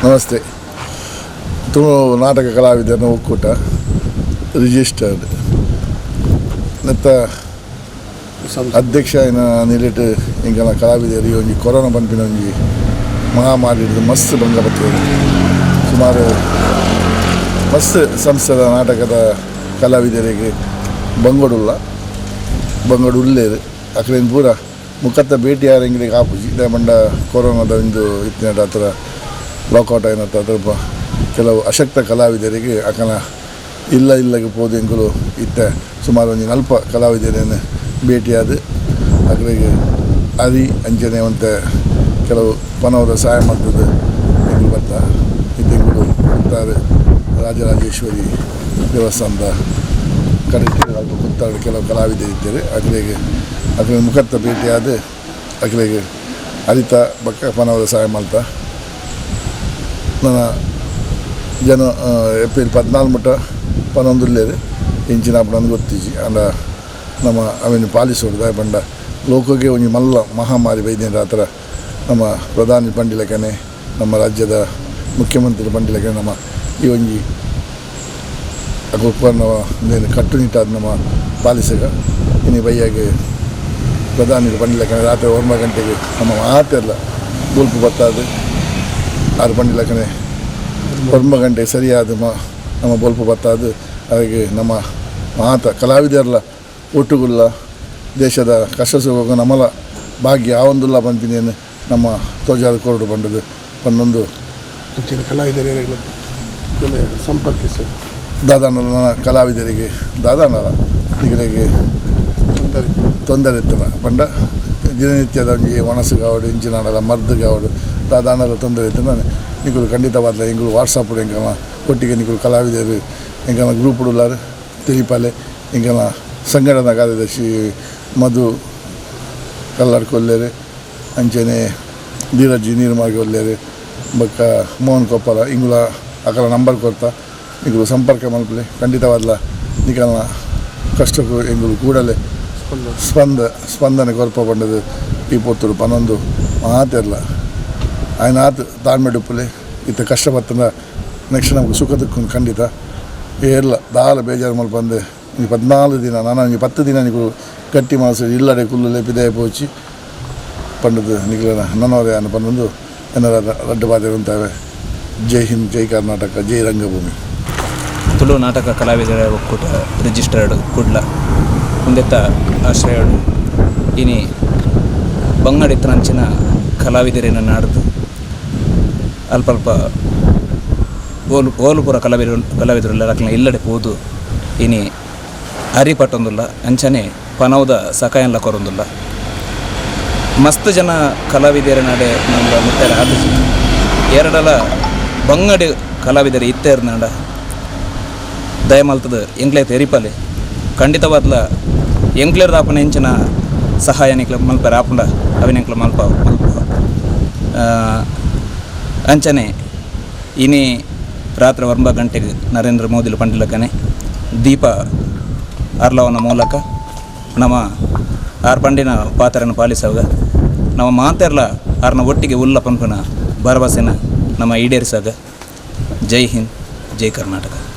ನಮಸ್ತೆ. ತುಳು ನಾಟಕ ಕಲಾವಿದರನ ಒಕ್ಕೂಟ ರಿಜಿಸ್ಟರ್ಡ್ ನೆತ್ತ ಅಧ್ಯಕ್ಷ ಆಯಿನ ನಿಲೆಟ್ ಎಂಕಲ್ನ ಕಲಾವಿದರು ಈ ಒಂಜಿ ಕೊರೋನಾ ಪನ್ಪಿನ ಒಂಜಿ ಮಹಾಮಾರಿ ಹಿಡಿದು ಮಸ್ತ್ ಭಂಗ ಬರ್ತದೆ. ಸುಮಾರು ಮಸ್ತ್ ಸಂಸ್ಥೆದ ನಾಟಕದ ಕಲಾವಿದರಿಗೆ ಬಂಗೊಡುಲ್ಲ, ಬಂಗೋಡು ಉಲ್ಲೇರು. ಅಕ್ಲೆನ್ ಪೂರ ಮುಖತ್ತ ಭೇಟಿ ಆರೆಂಗ್ಲಿಗೆ ಆಪುಜಿ. ದಾಯೆ ಕೊರೋನಾದ ಒಂದು ಇತ್ತಿನ ಹತ್ರ ಲಾಕೌಟ್ ಆಯಿನ ಹತ್ರ ಕೆಲವು ಅಶಕ್ತ ಕಲಾವಿದರಿಗೆ ಅಕನ ಇಲ್ಲ ಇಲ್ಲಗೆ ಪೋದು ಎಂಕುಲು ಇತ್ತೆ ಸುಮಾರು ಒಂಜಿ ನಲ್ಪ ಕಲಾವಿದರನ್ನು ಭೇಟಿಯಾದ ಅಕ್ಲೆಗ್ ಅರಿ ಅಂಚನೆ ಒಂತೆ ಕೆಲವು ಪನವುದ ಸಹಾಯ ಮಲ್ತದ್ದು ಎಂಕುಲು ಬತ್ತ. ಇತ್ತೆ ಎಂಕುಲು ಕುತ್ತಾರು ರಾಜರಾಜೇಶ್ವರಿ ದೇವಸ್ಥಾನದ ಕಡೆಟ್ ಅಲ್ಪ ಕುತ್ತಾರು ಕೆಲವು ಕಲಾವಿದರು ಇದ್ದಾರೆ. ಅಕ್ಲೆಗ್ ಅಕ್ಲೆನ ಮುಖತ್ತ ಭೇಟಿಯಾದ ಅಕ್ಲೆಗ್ ಅರಿತ ಬೊಕ್ಕ ಪನವುದ ಸಹಾಯ ಮಲ್ತ. ನನ ಜನ ಏಪ್ರಿಲ್ 14 ಮುಟ್ಟ ಪನೊಂದುಲ್ಲೆರ್. ಎಂಚಿನ ಆಪುಂಡು ಗೊತ್ತಿಜ್ಜಿ. ಆಂಡ ನಮ್ಮ ಅವೆನ್ ಪಾಲಿಸೋಡು. ದಾಯೆ ಪಂಡ ಲೋಕಗೆ ಒಂಜಿ ಮಲ್ಲ ಮಹಾಮಾರಿ ಬೈದಿನ ಆ ಥರ ನಮ್ಮ ಪ್ರಧಾನಿ ಪಂಡಿಲೆಕ್ಕನೆ, ನಮ್ಮ ರಾಜ್ಯದ ಮುಖ್ಯಮಂತ್ರಿ ಪಂಡಿಲೆಕ್ಕನೆ, ನಮ್ಮ ಈ ಒಂಜಿ ಉಪಕರಣ ಕಟ್ಟುನಿಟ್ಟಾದ ನಮ್ಮ ಪಾಲಿಸಗ. ಇನಿ ಬಯ್ಯಾಗೆ ಪ್ರಧಾನಿ ಪಂಡಿಲೆಕ್ಕನೆ ರಾತ್ರಿ 9 ಗಂಟೆಗೆ ನಮ್ಮ ಮಾತೆಲ್ಲ ಬೊಲ್ಪು ಬತ್ತಾದು. ಆರು ಪಂಡಿಲೆಕ್ಕನೆ 9 ಗಂಟೆಗೆ ಸರಿಯಾದ ನಮ್ಮ ಬೊಲ್ಪು ಬತ್ತಾದು. ಹಾಗೆ ನಮ್ಮ ಮಾತ ಕಲಾವಿದರಲ್ಲ ಒಟ್ಟುಗುಲ್ಲ ದೇಶದ ಕಷ್ಟ ಸುಖ ನಮ್ಮಲ ಭಾಗ್ಯ ಆವೊಂದುಲ್ಲ ಪನ್ಪಿನೇನು ನಮ್ಮ ತೋಜಾದ ಕೊರಡು ಪಂಡದು ಪನ್ನೊಂದು. ಅಂಚಿನ ಕಲಾವಿದರು ಸಂಪರ್ಕಿಸಿ. ದಾದಾನಲ ಕಲಾವಿದರಿಗೆ ದಾದಾನಲ ನಿಗಲಿಗೆ ತೊಂದರೆ ತೊಂದರೆ ಇತ್ತನ ಪಂಡ ದಿನನಿತ್ಯದ ಒಂಜಿ ಒಣಸುಗಾವಡು, ಇಂಚಿನಾಡಲ ಮರ್ದುಗಾವಡು, ದಾದಾನಲ ತೊಂದರೆ ಇತ್ತು. ನಿಕುಲು ಖಂಡಿತವಾದ್ಲ ಎಂಕುಲು ವಾಟ್ಸಪ್ ಎಂಕಲ್ನ ಒಟ್ಟಿಗೆ ನಿಕುಲು ಕಲಾವಿದರು ಎಂಕಲ್ನ ಗ್ರೂಪ್ ಉಲ್ಲಾರು ತೆಲಿಪಾಲೆ. ಎಂಕಲ್ನ ಸಂಘಟನಾ ಕಾರ್ಯದರ್ಶಿ ಮಧು ಕಲ್ಲರ್ ಕೊಲ್ಲೇರು, ಅಂಚನೆ ಧೀರಜ್ ನೀರ್ಮಾರ್ಗ ಒಲ್ಲೇರು, ಬೊಕ್ಕ ಮೋಹನ್ ಕೊಪ್ಪಲ ಇಂಗುಲ ಅಕಲ ನಂಬರ್ ಕೊರ್ತ, ನಿಕುಲು ಸಂಪರ್ಕ ಮಲ್ಪಲೆ. ಖಂಡಿತವಾದ್ಲ ನಿಕಲ್ನ ಕಷ್ಟಕ್ಕೂ ಎಂಕುಲು ಕೂಡಲೇ ಸ್ಪಂದನೆ ಕೊರ್ಪ ಪಂಡದು ಈ ಪೊರ್ತುಡು ಪನೊಂದು ಮಾತೆರ್ಲ ಆಯ್ನಾತ್ ತಾಳ್ಮೆ ಉಪ್ಪುಲೆ. ಇತ್ತೆ ಕಷ್ಟ ಬತ್ತಂಡ ನೆಕ್ಸ್ಟ್ ನಮ್ಗೆ ಸುಖ ತಿಕ್ಕುಂಡು ಖಂಡಿತ. ಏರ್ಲ ದಾಲ ಬೇಜಾರು ಮಲ್ಪಂದೆ ಈ 14 ದಿನ, ನಾನು ಒಂಜಿ 10 ದಿನ ನಿಕುಲು ಗಟ್ಟಿ ಮನಸ್ಸು ಇಲ್ಲಡೆ ಕುಲ್ಲುಲೆ, ಪಿದಯ ಪೋಚಿ ಪಂಡದು ನಿಕುಲೆನ ನನವರೆ ಅನ್ನ ಪನ್ನೊಂದು ಎನ್ನ ರಡ್ಡು ಬಾಧ್ಯತೆ ಉಂತಾವೆ. ಜೈ ಹಿಂದ್, ಜೈ ಕರ್ನಾಟಕ, ಜೈ ರಂಗಭೂಮಿ. ತುಳು ನಾಟಕ ಕಲಾವಿದರ ಒಕ್ಕೂಟ ರಿಜಿಸ್ಟರ್ಡ್ ಕುಡ್ಲ ಉಂದೆತ್ತ ಆಶ್ರಯಡು ಇನಿ ಬಂಗಡಿತ್ತನಂಚಿನ ಕಲಾವಿದರಿನ ನಾಡ್ದು ಅಲ್ಪ ಅಲ್ಪ ಓಲು ಓಲುಪುರ ಕಲಾವಿದರು ಕಲಾವಿದರುಲ್ಲ ಅಕ್ಲೆನ ಇಲ್ಲಡೆ ಪೋದು ಇನಿ ಅರಿ ಪಟ್ಟೊಂದುಲ್ಲ, ಅಂಚನೆ ಪನವುದ ಸಕಾಯನ್ಲ ಕೊರೊಂದುಲ್ಲ. ಮಸ್ತ್ ಜನ ಕಲಾವಿದರ ನಡೆ ನಮ್ಮ ಮುಟ್ಟರೆ ಆತುಜಿ. ಎರಡಲ ಬಂಗಡಿ ಕಲಾವಿದರು ಇತ್ತೆರ್ನಾಂಡ ದಯಮಲ್ತದ ಎಂಕ್ಲೆ ತೆರಿಪಲೆ. ಖಂಡಿತವಾದ್ಲ ಎಂಕ್ಲೆರ್ ದಾಪನ ಎಂಚಿನ ಸಹಾಯ ನಿಕ್ಲ ಮಲ್ಪರೆ ಆಪುಂಡ ಅವಿನ ಎಂಕ್ಲ ಮಲ್ಪ ಮಲ್ಪ. ಅಂಚನೆ ಇನಿ ರಾತ್ರಿ 9 ಗಂಟೆಗೆ ನರೇಂದ್ರ ಮೋದಿಲು ಪಂಡಿಲಕ್ಕನೆ ದೀಪ ಅರ್ಲವನ ಮೂಲಕ ನಮ್ಮ ಆರ್ ಪಂಡಿನ ಪಾತ್ರನ ಪಾಲಿಸವಾಗ ನಮ್ಮ ಮಾತೆರ್ಲ ಆರ್ನ ಒಟ್ಟಿಗೆ ಉಲ್ಲ ಪನ್ಪುನ ಭರವಸೆನ ನಮ್ಮ ಈಡೇರಿಸಾಗ. ಜೈ ಹಿಂದ್, ಜೈ ಕರ್ನಾಟಕ.